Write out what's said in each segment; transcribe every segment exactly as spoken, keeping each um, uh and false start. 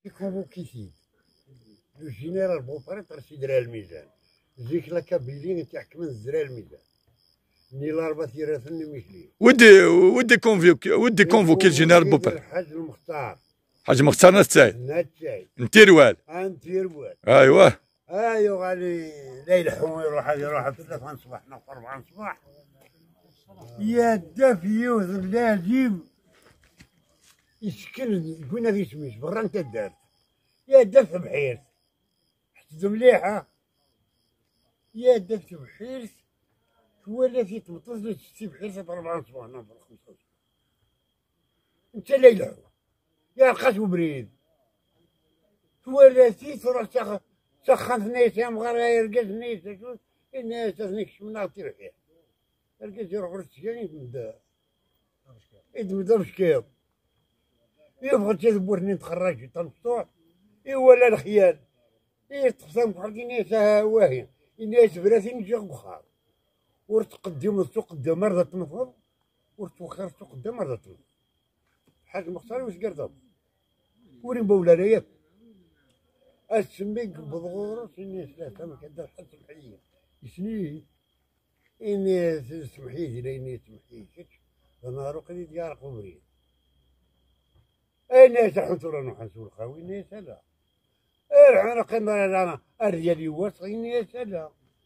Ikonvukit-id le général Boprêtre si Dra Lmizan. Zik la Kabylie i t-iḥekmen Dra Lmizan. Ni Larba Tiraten ni Mikli. Wi d-, wi d-ikonvuki, wi d-ikonvuki le général Boprêtre? Lḥaǧ Lmextar. Ḥaǧ Mextar n At Sɛid. N At Sɛid. N Tirwal. Ah, n Tirwal. Aywa. Ah, yuɣal i-, la ileḥḥu, iruḥ, ad iruḥ ɣef tlata n ṣṣbeḥ neɣ f rebɛa n ṣṣbeḥ. Yadda f yiwet n leɛǧib, isken deg win ad isem-is, berra n taddart. Yadda f tebḥirt. Ḥsed mliḥ, ha? Yadda f tebḥirt, twala-t i tmeṭṭut di tebḥirt f rebɛa n ṣṣbeḥ neɣ f xemsa n ṣṣbeḥ. Netta la ileḥḥu. Yeɛreq-as ubrid. Twala-t-id, truḥ s ax-, s axxam-nni, s amɣar, ay argaz-nni, s acu, yenna-yas: "Ad nekcem neɣ tibḥirt." Argaz iruḥ ɣer sya, idmed, idmed abeckiḍ. Yeffeɣ-d si tewwurt-nni n txerrajit tamecṭuḥt, iwala lexyal. Iṭṭef tamekḥelt, yenna-yas: "Aha, wahi." Yenna-yas: "Brat-in ǧǧiɣ deg uxxam. Ur tqeddimeḍ s uqeddam ar d temmteḍ, ur twexxireḍ s uqeddam ar d temmteḍ." Ḥaǧ Mextar iwet gar tameṭ. Ur imbawel ara yakk. Asmi yewweḍ ɣur-s, ini-as: "La, tama kan, d lḥaǧ Semḥ-iyi." Yessen-iyi. Ini-as: "Semḥ-iyi di layen, semḥ-iyi kečč. D Maruq i d-yeɛreq ubrid." Ini-as: "Aḥun tura, nuḥ-as ulxawi." Ini-as: "Ala." Iruḥ ur qqim ara, la, ar yal yiwet, ini-as: "Ala."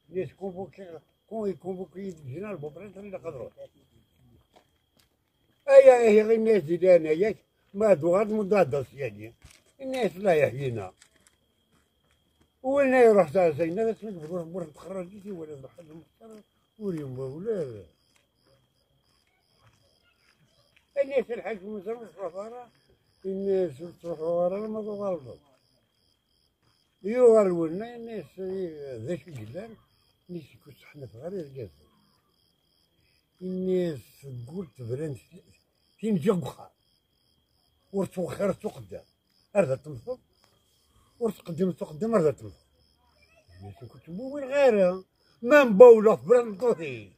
Ini-as: "Convoqué, con-, convoqué-yi-d le général Boprêtre, ilaq ad ruḥeɣ." Aya ihi, ini-as: "Di leɛnaya-k, ma ad uɣal, mudd-aɣ-d asyagi." Ini-as: "La, yeḥyina." Winna iruḥ s Ɛisayna, d asmi yebḍu tewwurt n txerrajit, iwala-d lḥaǧ Mextar, ur yembawel ara. Ini-as: "A lḥaǧ Musa, ur truḥeḍ ara?" Ini-as: "Ur ttruḥuɣ ara, ma tuɣaleḍ." Yuɣal winna, ini-as: "D acu i yellan?" Ini-as: "Ur sseḥnafeɣ ara irgazen." Ini-as: "Teggul tebrant tin ǧǧiɣ deg uxxam. Ur ttwexxireḍ s uqeddam ar d temmteḍ, ur tqeddimeḍ s uqeddam ar d temmteḍ." Ini-as: "Ur ken-ttbewwileɣ ara, ma mbawleɣ tebra tmeṭṭut-ik."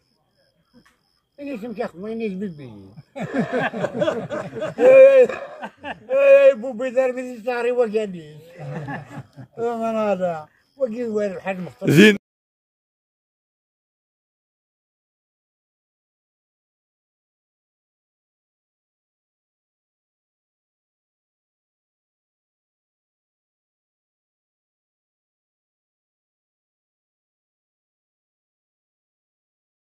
Ini-as: "Amek a xedmeɣ?" Ini-as: "Bibbi." Ay, ay, bubbi d armi d isseɣri wagan-is. Aman ala, wagi d war lḥal Mextar. Din.